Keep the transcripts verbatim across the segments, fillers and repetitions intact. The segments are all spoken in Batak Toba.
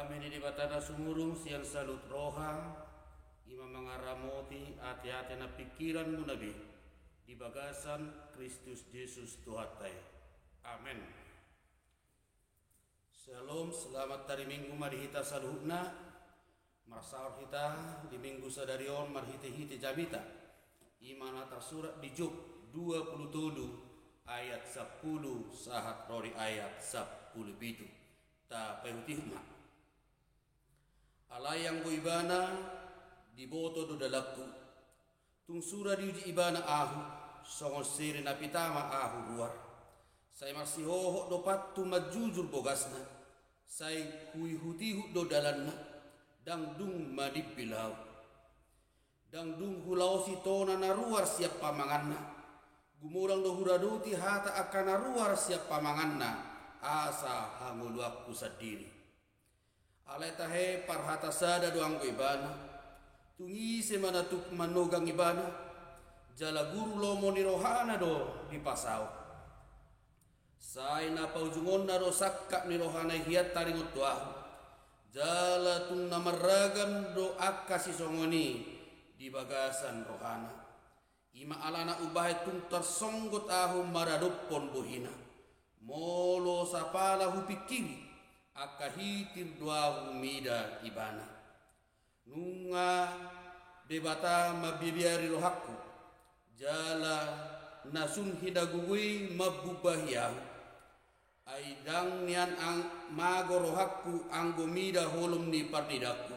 Dame ni Debata na sumurung sian saluhut roha, i ma mangaramoti ateate nang pingkiranmuna be di bagasan Kristus Jesus Tuhanta i. Amen. Syalom, selamat hari Minggu ma di hita saluhutna. Marsaor hita di Minggu sadari on marhitehite jamita, i ma na tarsurat di Job dua pulu tolu ayat sampulu sahat ro di ayat sampulu pitu. Tapaihutihut ma. Alai anggo ibana diboto do dalanku. Tung sura diuji ibana ahu, songon sere na pita ma ahu ruar. Sai marsihohot do pathu manjujur bogasna, sai huihutihut do dalanna, ndang dung madimbil ahu. Ndang dung hulaosi tona na ruar sian pamanganna. Gumolang do huradoti hata angka na ruar sian pamanganna, asa hangoluanku sandiri. Alai tahe parhata sada do anggo ibana, tung ise ma na tuk manogang ibana, jala guru lomo ni rohana do dipasaut. Sai na paujungonna do sangkap ni rohana i hian taringot tu ahu, jala tung na marragam do angka sisongon i di bagasan rohana. I ma alana umbahen tung tarsonggot ahu maradophon bohina. Molo sapala hupingkiri, angka hitir do ahu mida ibana. Nunga Debata mambiabiari rohangku, jala na sun hinagogo i mambumbahi ahu. Ai ndang nian ang-, mago rohangku anggo mida holom ni parnidangku,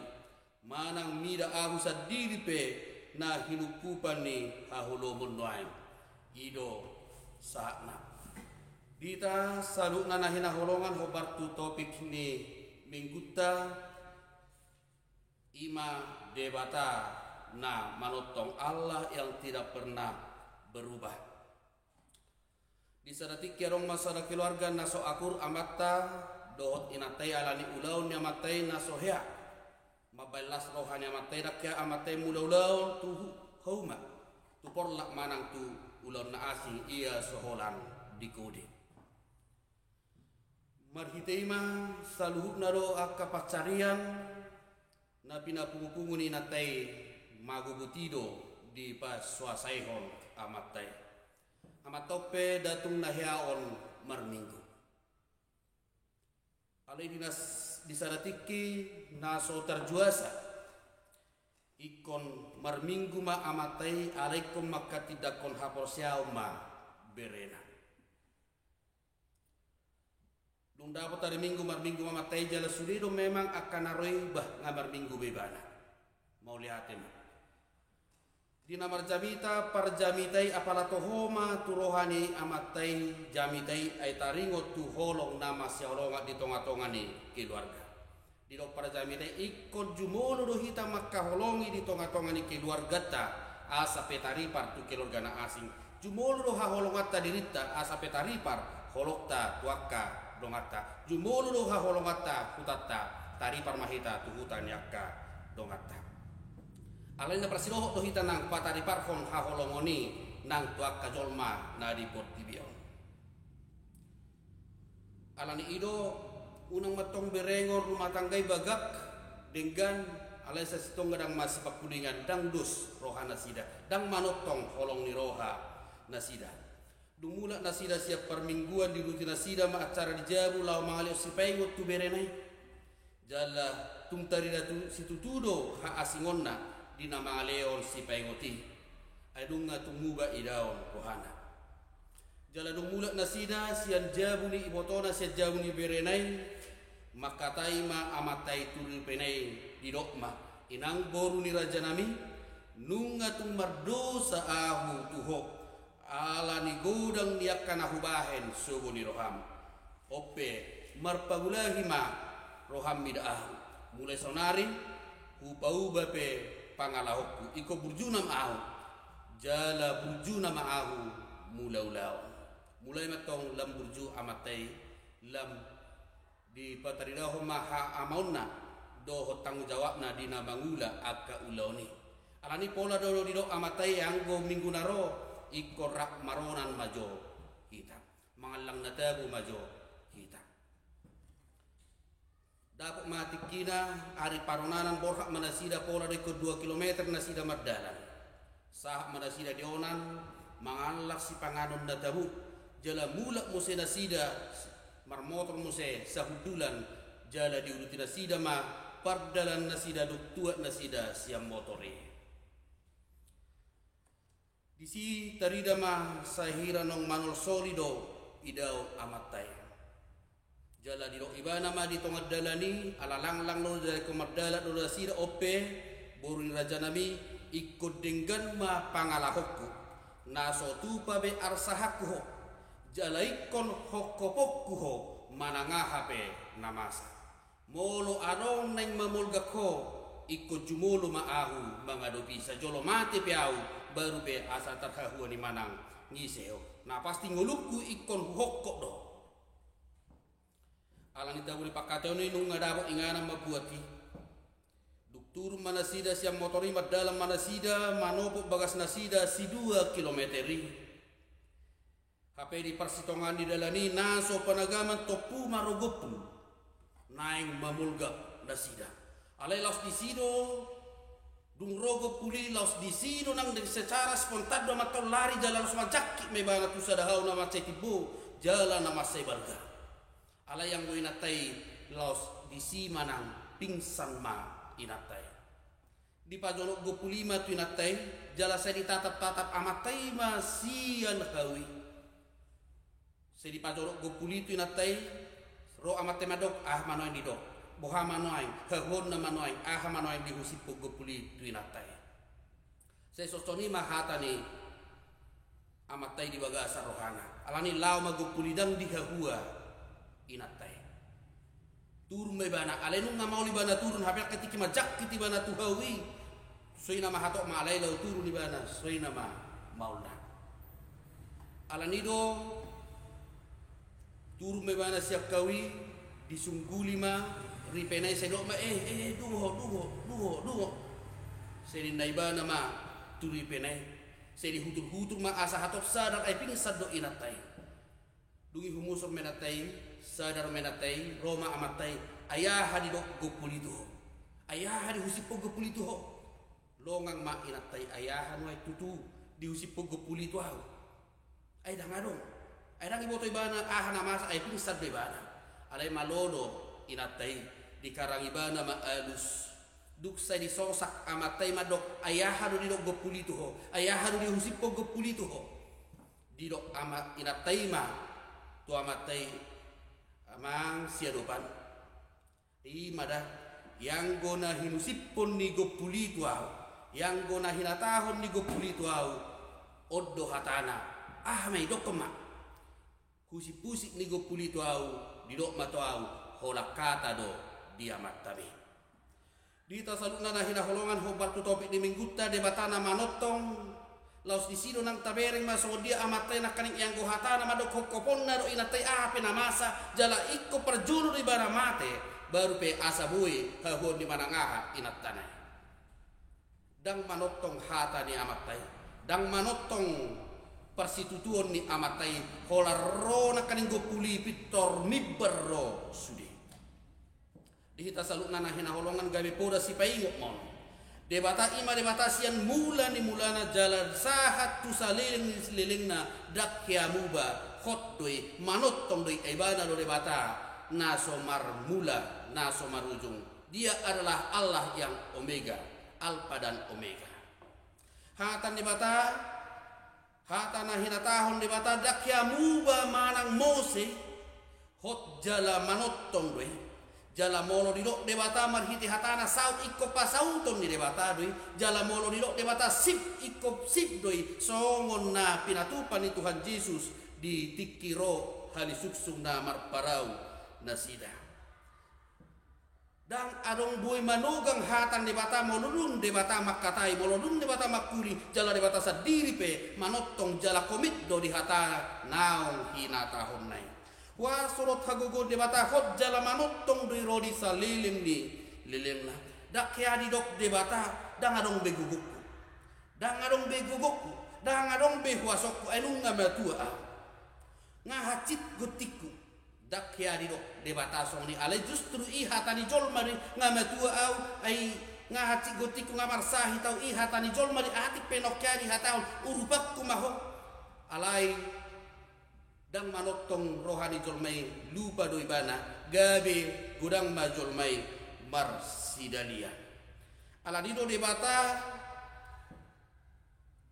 manang mida ahu sandiri pe na hinungkupan ni haholomon nuaeng. I do sahatna. Di hita saluhutna na hinaholongan, hombar tu topik ni Minggunta, i ma Debata na manongtong, Allah yang tidak pernah berubah. Di sada tingki adong ma sada keluarga na so akur amanta dohot inanta i ala ni ulaon ni amanta i na so hea. Mambahen las roha ni amanta i, ndang hea amanta i mangula ulaon tu hu-, hauma, tu porlak manang tu ulaon na asing ia so holan di kode. Marhite i ma saluhutna do angka pansarian na pinapungupungu ni inanta i, mago boti do dipasuasaihon amanta i. Amanta on pe ndang tung na hea on marminggu. Alai di nas-, di sada tingki na so tarjuasa, ingkon marminggu ma amanta i, alai ingkon manghatindanghon haporseaon ma berena. Dung dapot hari Minggu, marminggu ma amanta i, jala sude do memang angka na ro i, bah, nga marminggu be ibana. Mauliate ma. Di na marjamita, parjamita i apala toho ma tu roha ni amanta i jamita i, ai taringot tu holong na masihaholongan di tongatonga ni keluarga. Didok parjamita i, ingkon jumolo do hita mangkaholongi di tongatonga ni keluarganta, asa pe taripar tu keluarga na asing. Jumolo do haholonganta dirinta, asa pe taripar holongta tu angka donganta. Jumolo do haholonganta hutanta, taripar ma hita tu huta ni angka donganta. Alai na parsidohot do hita nang patariparhon haholongon i nang tu angka jolma na di portibi on. Ala ni i do, unang ma tong berengon rumah tangga i bagak, denggan, alai sasintongna ndang masipangkulingan, ndang dos rohanasida, ndang manongtong holong ni rohanasida. Dung mulak nasida sian parmingguan, diuduti nasida ma acara di jabu laho mangalehon sipaingot tu berena i. Jala tung tarida tu situtu do haasingonna di na mangalehon sipaingot i. Ai nunga tung muba idaon rohana. Jala dung mulak nasida sian jabu ni ibotona, sian jabu ni berena i, mangkatai ma amanta i tu ripena i, didok ma: Inang boru ni rajanami, nunga tung mardosa ahu tu ho, ala ni godang ni angka na hubahen sogo ni roham. On pe, marpangulahi ma roham mida ahu. Mulai saonari, hupauba pe pangalahonku, ingkon burjuna ma ahu, jala burjuna ma ahu mula ulaon. Mulai ma tong lam burju amanta i, lam dipataridahon ma haamaonna dohot tanggung jawabna di na mangula angka ulaon i. Ala ni pola do didok amanta i, anggo minggu na ro, ingkon rap maronan ma jo hita, mangallang na tabo ma jo hita. Dapot ma tingkina, ari parumaenan borhat ma nasida pola do ingkon dua kilometer nasida mardalan. Sahat ma nasida di onan, mangallang sipanganon na tabo, jala mulak muse nasida, marmotor muse sahundulan, jala diuduti nasida ma pardalan nasida dung tuat nasida sian motor i. Disi tarida ma sahira naung manolsoli do idaon amanta i. Jala didok ibana ma di tonga dalan i, ala langlang do jala ingkon mardalan do nasida, on pe, boru ni rajanami, ingkon denggan ma pangalahonku, na so tupa be arsahanku ho, jala ingkon hongkoponku ho manang aha pe na masa. Molo adong naeng mamolgak ho, ingkon jumolo ma ahu mangadopi, sai jolo mate pe ahu, baru pe asa tarhahuan i manang ise ho. Na pasti ngolungku ingkon huhongkop do. Alani tabo ni pangkataion i nunga dapot inganan mambuat i. Dung turun ma nasida sian motor i, mardalan ma nasida manopot bagas nasida sidua kilometer i. Hape di parsitongaan ni dalan i, na so panagaman tompu ma ro gompul. Naeng mamolgak nasida. Alai laos disi do, dung ro gompul i, laos disi do nang secara spontan do amanta on lari jala laos manjangkit ma ibana tu sada hau na mansai timbo, jala na mansai balga. Alai anggo inanta i, laos disi ma nang pingsan ma inanta i. Dipajonok gompul i ma tu inanta i, jala sai ditatap-tatap amanta i ma sian hau i. Sai dipajonok gompul i tu inanta i, ro amanta i mandok, aha ma nuaeng didok, boha ma nuaeng, hahuonna ma nuaeng, aha ma nuaeng dihusiphon gompul i tu inanta i. Sai songon i ma hata ni amanta i di bagasan rohana. Alani laho ma gompul i, ndang dihahua inanta i. Turun ma ibana, alai nunga maol ibana turun, hape angka tingki manjangkit ibana tu hau i. Songon i nama hatop ma, alai laho turun ibana, songon i nama maolna. Alani do, turun ma ibana sian hau i, disungguli ma ripena i, sai didok ma, eh, eh, eh, dung ho, dung ho, dung ho, dung ho. Sai ninna ibana ma tu ripena i. Sai dihutur-hutur ma asa hatop sadar, ai pingsan do inanta i. Dung i humusor ma inanta i, sadar ma inanta i, ro ma amanta i, ai aha didok gompul i tu ho? Ai aha dihusiphon gompul i tu ho? Longang ma inanta i, ai aha nuaeng tutu dihusiphon gompul i tu ahu? Ai ndang adong. Ai ndang diboto ibana aha na masa, ai pingsan do ibana. Alai malo do inanta i, dikarang ibana ma alus. Dung sai disosak amanta i mandok, ai aha do didok gompul i tu ho? Ai aha do dihusiphon gompul i tu ho? Didok ama, inanta i ma tu amanta i, amang siadopan. I ma da, ianggo na hinusiphon ni gompul i tu ahu, ianggo na hinatahon ni gompul i tu ahu, on do hatana, aha ma i, dokkon ma. Husip-husip ni gompul i tu ahu, didok ma tu ahu, holan hata do di amanta i. Di hita saluhutna na hinaholongan, hombar tu topik ni minggunta, Debata na manongtong. Laos disi do nang tabereng ma songon dia amanta i nangkaning ianggo hatana mandok hongkoponna do inanta i aha pe na masa, jala ingkon parjolo do ibana mate, baru pe asa boi hahuaon ni manang aha inantana i. Ndang manongtong hata ni amanta i, ndang manongtong parsitutuon ni amanta i, holan ro nangkaning gompul i pintor mimbar ro sude. Di hita saluhutna na hinaholongan, gabe poda sipaingot ma on. Debata i ma Debata sian mula ni mulana jala sahat tu saleleng ni salelengna, ndang hea muba, hot do i, manongtong do i, ibana do Debata na so marmula, na so marujung. Dia adalah Allah yang Omega, Alfa dan Omega. Hata ni Debata, hata na hinatahon Debata ndang hea muba manang mose, hot jala manongtong do i. Jala molo didok Debata marhite hatana, saut ingkon pasauton ni Debata do i. Jala molo didok Debata sip, ingkon sip do i, songon na pinatupa ni Tuhan Jesus di tingki ro halisungsung na marparau nasida. Ndang adong boi manogang hata ni Debata molo dung Debata mangkatai, molo dung Debata mangkuling, jala Debata sandiri pe manongtong jala komit do di hata naung hinatahonna i. Huaso dohot hagogoon Debata, hot jala manongtong do i ro di saleleng ni lelengna. Ndang hea didok Debata, ndang adong be gogongku. Ndang adong be gogongku, ndang adong be huasongku, ai nunga matua ahu. Nga hansit gontingku. Ndang hea didok Debata songon i, alai justru i hata ni jolma do i. Nga matua au, ai nga hansit gontikku, nga marsahit au, i hata ni jolma do i. Atik pe naung hea dihatahon, urupanku ma ho. Alai ndang manongtong roha ni jolma i, lupa do ibana, gabe godang ma jolma i marsidalian. Alani do Debata,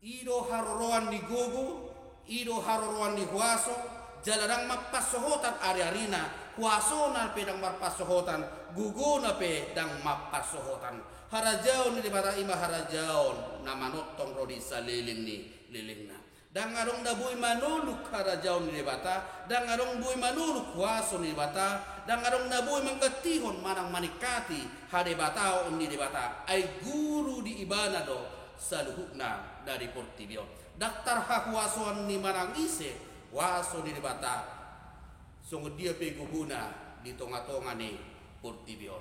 i do haroroan ni gogo, i do haroroan ni huaso, jala ndang marpansohotan ariarina, huasona pe ndang marpansohotan, gogona pe ndang marpansohotan. Harajaon ni Debata i ma harajaon na manongtong ro di saleleng ni lelengna. Ndang adong na boi manoluk harajaon ni Debata, ndang adong boi manoluk huaso ni Debata, ndang adong na boi manggantihon manang maningkati hadebataon ni Debata. Ai guru di ibana do saluhutna na di portibi on. Ndang tarhahuasoan ni manang ise huaso ni Debata, songon dia pe gogona di tongatonga ni portibi on.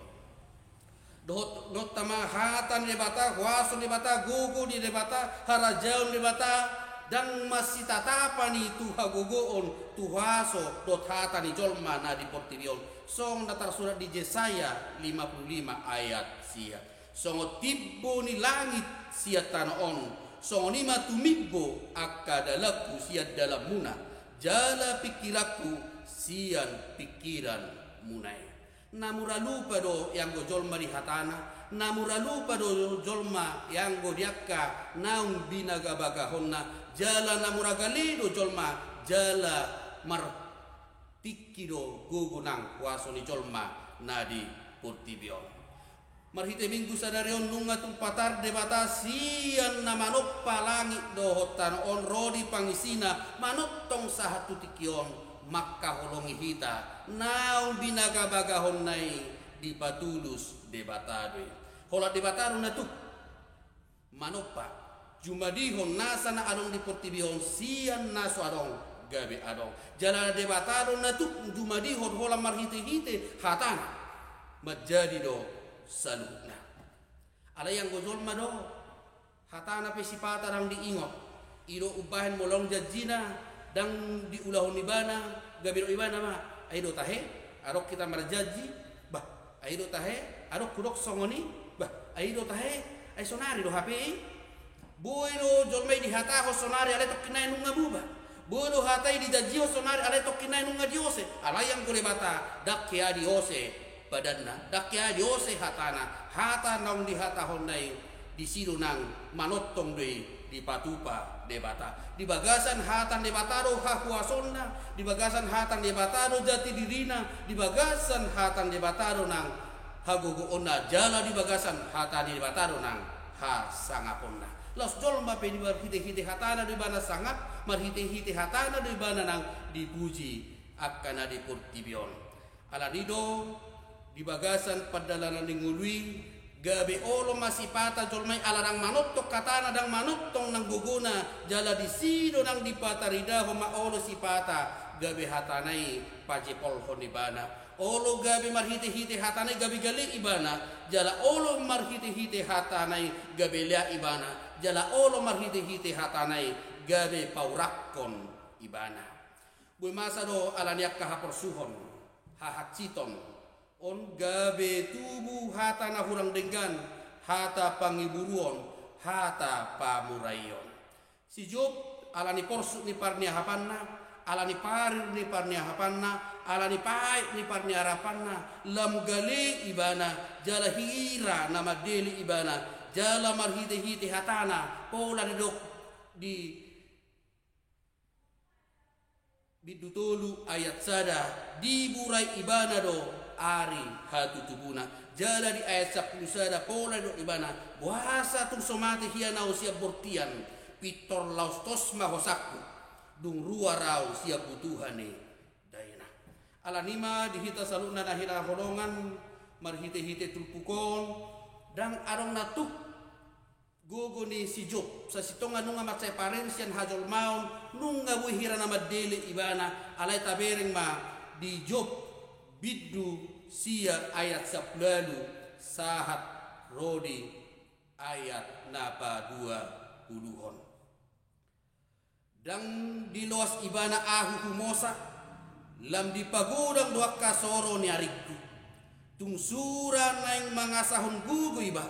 Dohot nonta ma hata ni Debata, huaso ni Debata, gogo ni Debata, harajaon ni Debata, ndang masitatapan i tu hagogoon, tu huaso dohot hata ni jolma na di portibi on. Songon na tarsurat di Jesaya lima puluh lima ayat sia. Songon timbo ni langit sian tano on, songon i ma tumimbo angka dalanku sian dalanmuna, jala pingkiranku sian pingkiranmuna i. Na mura lupa do ianggo jolma di hatana, na mura lupa do jolma ianggo di angka naung binagabagahonna, jala na mura gale do jolma, jala martingki do gogo nang huaso ni jolma na di portibi on. Marhite Minggu sadari on nunga tung patar Debata sian na manompa langit dohot tano on ro di pangisina, manongtong sahat tu tingki on, mangkaholongi hita naung binagabagahonna i dipatulus Debata do i. Holan Debata do na tuk manompa, jumadihon nasa na adong di portibi on sian na so adong gabe adong. Jala Debata do na tuk jumadihon holan marhitehite hatana manjadi do saluhutna. Alai anggo jolma do, hatana pe sipata ndang diingot. I do umbahen molo adong janjina, ndang diulahon ibana, gabe didok ibana ma, ai do tahe, adong hita marjanji, bah, ai do tahe, adong hudok songon i, bah, ai do tahe, ai sonari do hape i. Boi do jolma i dihatahon sonari alai tongkin nai nunga muba. Boi do hata i dijanjihon sonari alai tongkin nai nunga diose. Alai anggo Debata, ndang hea diose padanna, ndang hea diose hatana, hata naung dihatahonna i, disi do nang manongtong do i dipatupa Debata. Di bagasan hata ni Debata do hahuasonna, di bagasan hata ni Debata do jati dirina, di bagasan hata ni Debata do nang hagogoonna, jala di bagasan hata ni Debata do nang hasangaponna. Laos jolma pe di marhitehite hatana do ibana sangap, marhitehite hatana do ibana nang dipuji angka na di portibi on. Alani do, di bagasan pardalanan ni ngolu i, gabe olo ma sipata jolma i ala ndang manongtong hatana, ndang manongtong nang gogona, jala disi do nang dipataridahon ma olo sipata, gabe hatana i pajepolhon ibana. Olo gabe marhitehite hatana i gabe gale ibana, jala olo marhitehite hatana i gabe lea ibana, jala olo marhitehite hatana i gabe paurakkon ibana. Boi masa do alani angka haporsuhon, hahansiton, on gabe tubu hata na hurang denggan, hata pangiburuon, hata pamuraion. Si Job, alani porsuk ni parniahapanna, alani parir ni parniahapanna, alani paet ni parniahapanna, lam gale ibana, jala hira na mandele ibana, jala marhitehite hatana, pola didok di bindu tolu ayat sada, diburai ibana do ari hatutubuna. Jala di ayat sampulu sada pola didok ibana, boasa tung so mate hian au sian bortian, pintor laos tos ma hosangku, dung ruar au sian butuha ni dainang. Alani ma di hita saluhutna na hinaholongan, marhitehite turpuk on, ndang adong na tuk gogo ni si Job, sasintongna nunga mansai pareng sian hajolmaon, nunga boi hira na mandele ibana, alai tabereng ma di Job bindu sia ayat sampulu ualu sahat ro di ayat na paduapuluhon. Ndang diloas ibana ahu humosa, Lam dipagodang do angka soro ni aringku. Tung sura naeng mangasahon gogo iba,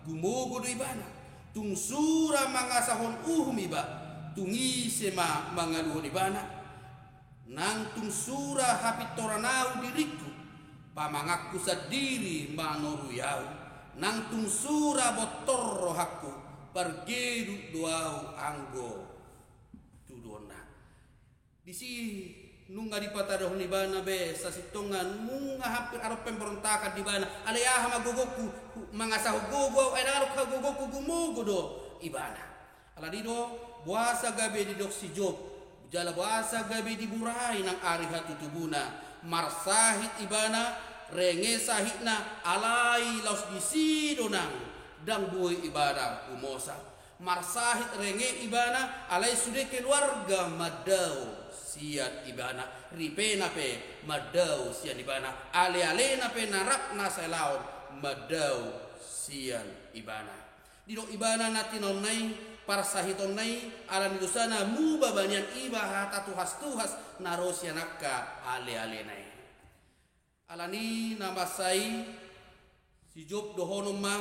gumogo do ibana. Tung sura mangasahon uhum iba, tung ise ma mangaluhon ibana. Nang tung sura hapintoran ahu diringku, pamanganku sandiri manorui ahu. Nang tung sura bontor rohangku, pargeduk do ahu anggo tuduonna. Disi nunga dipatadahon ibana be, sasintongna nunga hampir adong pemberontakan di ibana. Alai aha ma gogongku, mangasahon gogo ahu, ai ndang adong hagogongku, gumogo do ibana. Alani do, boasa gabe didok si Job, jala boasa gabe diburai nang ari hatutubuna, marsahit ibana, renge sahitna, alai laos disi do nang, ndang boi ibana umosa. Marsahit renge ibana, alai sude keluarga mandao sian ibana, ripena pe mandao sian ibana, alealena pe na rap na saelaon mandao sian ibana. Didok ibana na tinaonna i, parsahitonna i, ala ni dosana muba ba nian iba hata tuhas-tuhas na ro sian angka alealena i. Alani na masa i, si Job dohonon ma,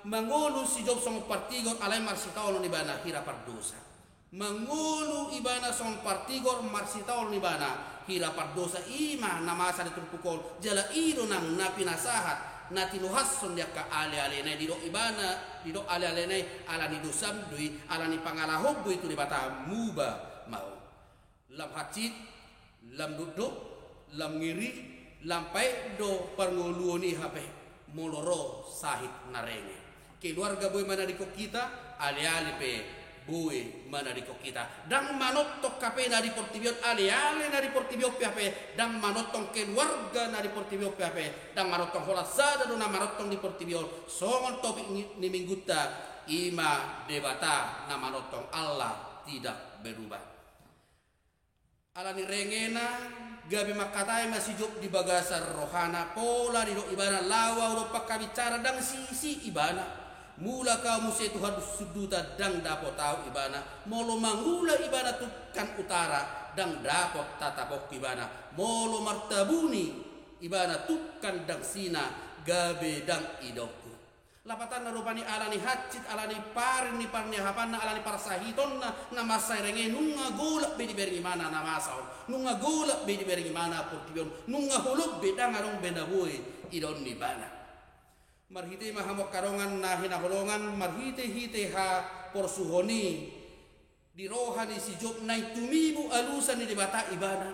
mangolu si Job songon partigor alai marsitaonon ibana hira pardosa. Mangolu ibana songon partigor marsitaonon ibana hira pardosa, i ma na masa di turpuk on, jala i do nang na pinasahat, na tinuhashon di angka alealena i. Didok ibana, didok alealena i, ala ni dosam do i, ala ni pangalahom do i tu Debata, muba ma ho. Lam hansit, lam dokdok, lam ngeri, lam paet do parngoluon i hape, molo ro sahit na renge. Keluarga boi manadingkon hita, aleale pe boi manadingkon hita. Ndang manongtong hape na di portibi on, aleale na di portibi on pe hape ndang manongtong, keluarga na di portibi on pe hape ndang manongtong, holan sada do na manongtong di portibi on. Songon topik ni, ni minggunta, i ma Debata na manongtong, Allah tidak berubah. Ala ni rengena, gabe mangkatai ma si Job di bagasan rohana, pola didok ibana, laho ahu dompak habicara, ndang siisi ibana. Mulak ahu muse tu hasundutan, ndang dapot ahu ibana. Molo mangula ibana tungkan utara, ndang dapot tatapongku ibana. Molo martabuni ibana tungkan dangsina, gabe ndang idaonku. Lapatanna rupani ala ni hansit, ala ni paring ni parniahapanna, ala ni parsahitonna, na masa i renge, nunga golap be dibereng ibana na masa on, nunga golap be dibereng ibana portibi on, nunga holom be, ndang adong be na boi idaon ni ibana. Marhite ma hamu angka dongan na hinaholongan, marhitehite haporsuhon i, di roha ni si Job naeng tumibu alusan ni Debata ibana.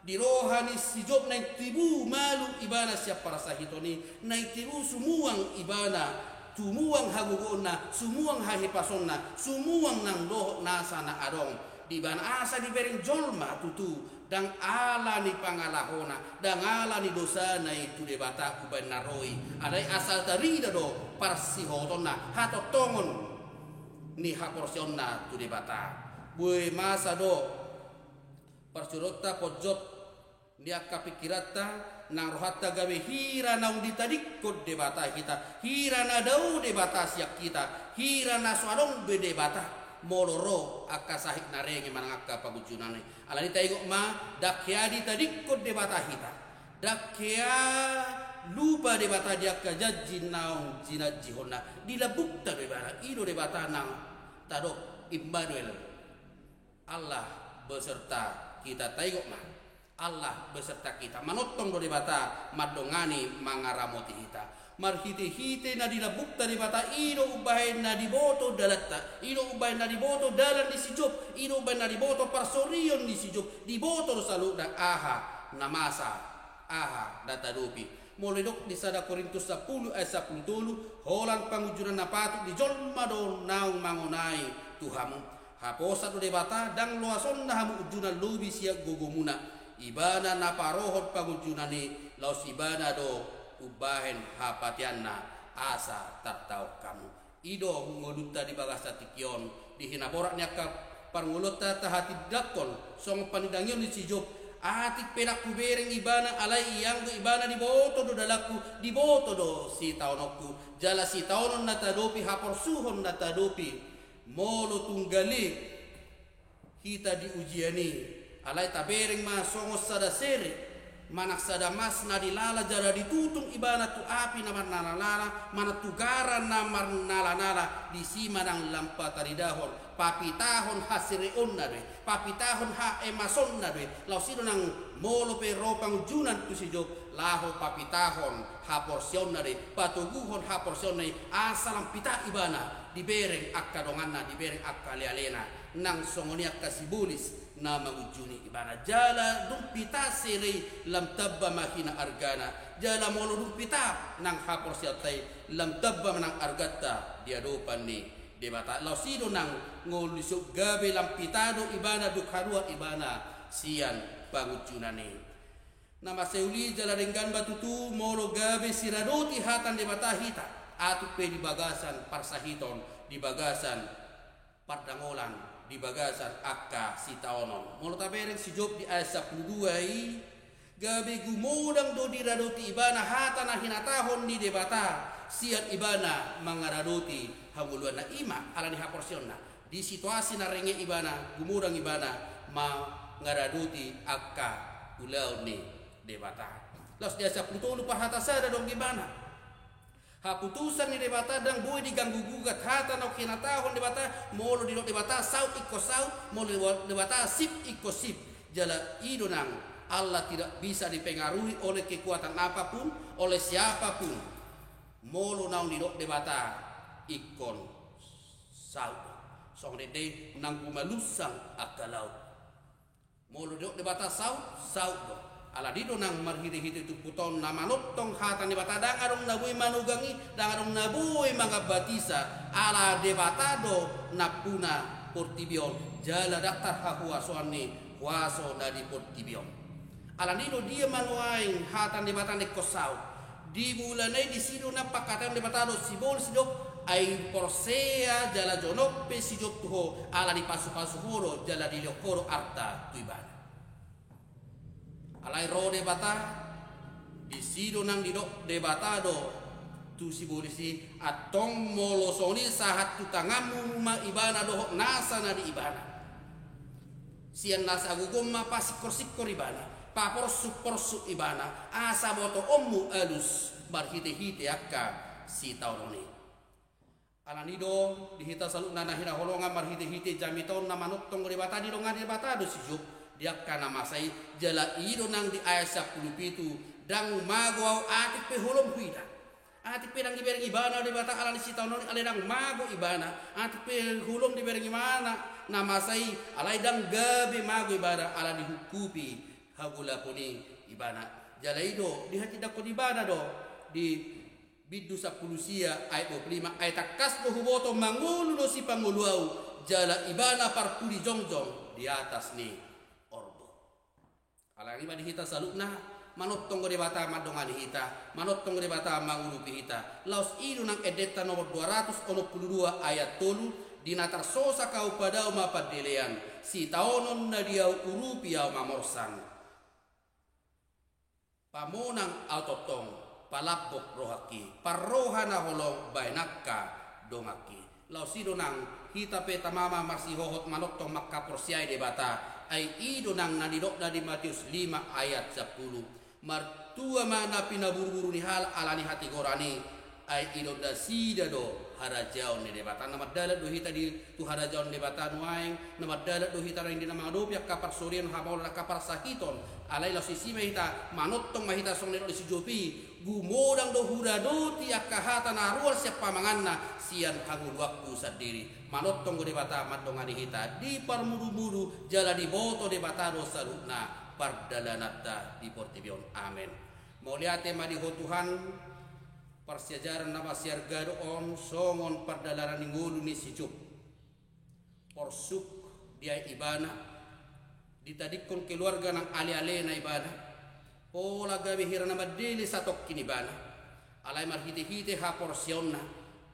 Di roha ni si Job naeng tibu malu ibana sian parsahiton i, naeng tibu sumuang ibana, sumuang hagogoonna, sumuang hahipasonna, sumuang nang dohot nasa na adong di ibana, asa dibereng jolma tutu, ndang ala ni pangalahona, ndang ala ni dosana i tu Debata umbahen na ro i, alai asa tarida do parsihotonna, hatongtongon ni haporseaonna tu Debata. Bue masa do parsuruonta ponjot ni angka pingkiranta nang rohanta gabe hira naung ditadingkon Debata hita, hira na dao Debata sian hita, hira na so adong be Debata, molo ro angka sahit na renge manang angka pangunjunan i. Alani taingot ma, ndang hea ditadingkon Debata hita. Ndang hea lupa Debata di angka janji naung jinanjihonna. Di lambungta do ibana, i do Debata na tadok Immanuel, Allah beserta kita. Taingot ma, Allah beserta kita. Manongtong do Debata mandongani, mangaramoti hita. Marhitehite na di lambungta Debata, i do umbahen na diboto dalanta, i do umbahen na diboto dalan ni si Job, i do umbahen na diboto parsorion ni si Job, diboto do saluhutna aha na masa, aha na tadopi. Molo didok di sada Korintus sampulu ayat sampulu tolu, holan pangunjunan na patut di jolma do naung mangonai tu hamu. Haposan do Debata, ndang loasonna hamu unjunan lobi sian gogomuna. Ibana na parohon pangunjunan i, laos Ibana do umbahen hapateanna asa tartaon hamu. I do ngolunta di bagasan tingki on, di hinaborat ni angka parngoluonta tahatindangkon songon panindangion ni si Job. Atik pe ndang hubereng ibana, alai ianggo ibana diboto do dalanku, diboto do sitaononku. Jala sitaonon na tadopi, haporsuhon na tadopi, molo tunggal i hita di ujian i, alai tabereng ma songon sada sere, manang sada mas na dilala jala ditutung ibana tu api na marnalanala, manang tu gara na marnalanala, disi ma nang lam pataridahon, papitahon hasereonna do i, papitahon haemasonna do i. Laos i do nang molo pe ro pangunjunan tu si Job, laho papitahon haporseaonna do i, patoguhon haporseaonna i, asa lam pita ibana dibereng angka donganna, dibereng angka alealena. Nang songon i angka sibolis na mangunjuni ibana. Jala dung pita sere i lam tamba ma hina argana. Jala molo dung pita nang haporseaonta i, lam tamba ma nang arganta di adopan ni Debata. Laos i do nang ngolu ni si Job gabe lam pita do ibana dung haruar ibana sian pangunjunan i. Na mansai uli jala denggan ma tutu molo gabe siradoti hata ni Debata hita, atik pe di bagasan parsahiton, di bagasan pardangolan, di bagasan angka sitaonon. Molo tabereng si Job di ayat sampulu dua i, gabe gumodang do diradoti ibana hata na hinatahon ni Debata sian ibana mangaradoti hangoluanna, i ma ala ni haporseaonna. Di situasi na renge ibana, gumodang ibana mangaradoti angka ulaon ni Debata. Laos di ayat sampulu tolu parhata sada didok ibana, haputusan ni Debata ndang boi diganggu gugat. Hata na hinatahon Debata, molo didok Debata saut ingkon saut, molo didok Debata sip ingkon sip. Jala i do nang, Allah tidak bisa dipengaruhi oleh kekuatan apapun, oleh siapapun. Molo naung didok Debata ingkon saut do. Songon i do nang gumalunsang angka laut. Molo didok Debata saut, saut do. Alani do nang marhitehite turpuk on na manongtong hata ni Debata, ndang adong na boi manugangi, ndang adong na boi mangambatisa. Ala Debata do nampuna portibi on, jala ndang tarhahuasoan ni huaso na di portibi on. Alani do dia ma nuaeng hata ni Debata na ingkon saut? Di mulana i disi do nang pangkataion Debata dohot sibolis didok, ai porsea jala jonok pe si Job tu Ho, ala dipasupasu Ho do jala dilehon Ho do arta tu ibana. Alai ro Debata, disi do nang didok Debata do tu sibolis i, antong molo songon i sahat tu tanganmu ma ibana dohot nasa na di ibana. Sian nasa agogo on ma pasingkorsingkor ibana, paporsuporsu ibana, asa botoonmu alus marhitehite angka sitaonon i. Alani do di hita saluhutna na hinaholongan, marhitehite jamita on na manongtong Debata, didongani Debata do si Job di angka na masa i. Jala i do nang di ayat sampulu pitu, ndang mago ahu atik pe holom huida. Atik pe ndang dibereng ibana Debata ala ni sitaonon i, alai ndang mago ibana. Atik pe holom dibereng ibana na masa i, alai ndang gabe mago ibana ala dihungkupi hagolapon i ibana. Jala i do dihatindangkon ibana do di Bindu sampulu sia ayat dua pulu lima, ai tangkas do huboto mangolu do sipangolu ahu, jala ibana parpudi jongjong di atas ni orbuk. Alani i ma di hita saluhutna, manongtong do Debata mandongani hita, manongtong do Debata mangurupi hita. Laos i do nang endenta nomor dua ratus onom pulu dua ayat tolu, di na tarsosa ahu padao ma pandelean, sitaonon na di ahu urupi ahu ma morsan. Pamonang ahu tongtong, palambok rohangki, parroha na holong baen angka donganki. Laos i do nang hita pe tama ma marsihohot manongtong mangkaporseai Debata, ai i do nang na nidokna di Matius lima ayat sampulu. Martua ma na pinaburuburu ni halak ala ni hatigoran i, ai i do nasida do harajaon ni Debata. Na mardalan do hita di tu harajaon ni Debata nuaeng, na mardalan do hita nuaeng di na mangadopi angka parsorion, hamaolon, angka parsahiton. Alai laos disi ma hita, manongtong ma hita songon na nidok ni si Job i, gumodang do huradoti angka hata na ruar sian pamanganna sian hangoluanku sandiri. Manongtong do Debata mandongani hita di parmudumudu, jala diboto Debata do saluhutna pardalananta di portibi on. Amen. Mauliate ma di Ho Tuhan, parsiajaran na masiarga do on songon pardalanan ni ngolu ni si Job. Porsuk diae ibana, ditadingkon keluarga nang alealena ibana, pola gabe hira na mandele satongkin ibana. Alai marhitehite haporseaonna,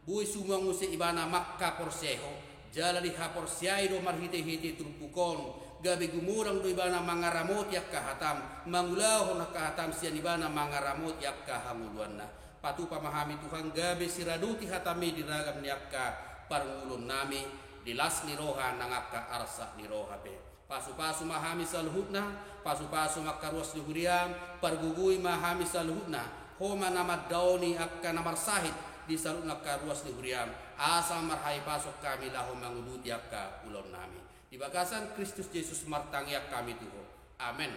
boi sumuang muse ibana mangkaporseai Ho, jala dihaporseai do marhitehite turpuk on, gabe gumodang do ibana mangaramoti angka hatam, mangulahon angka hatam sian ibana mangaramoti angka hangoluanna. Patupa ma hami Tuhan, gabe siradoti hatami di ragam ni angka parngoluonnami, di las ni roha nang angka arsak ni roha pe. Pasupasu ma hami saluhutna, pasupasu ma angka ruas ni huriam, pargogoi ma hami saluhutna, Ho ma na mandaoni angka na marsahit di saluhutna angka ruas ni huriam, asa marhahipason hami laho manguduti angka ulaonnami. Di bagasan Kristus Jesus martangiang hami tu Ho. Amen.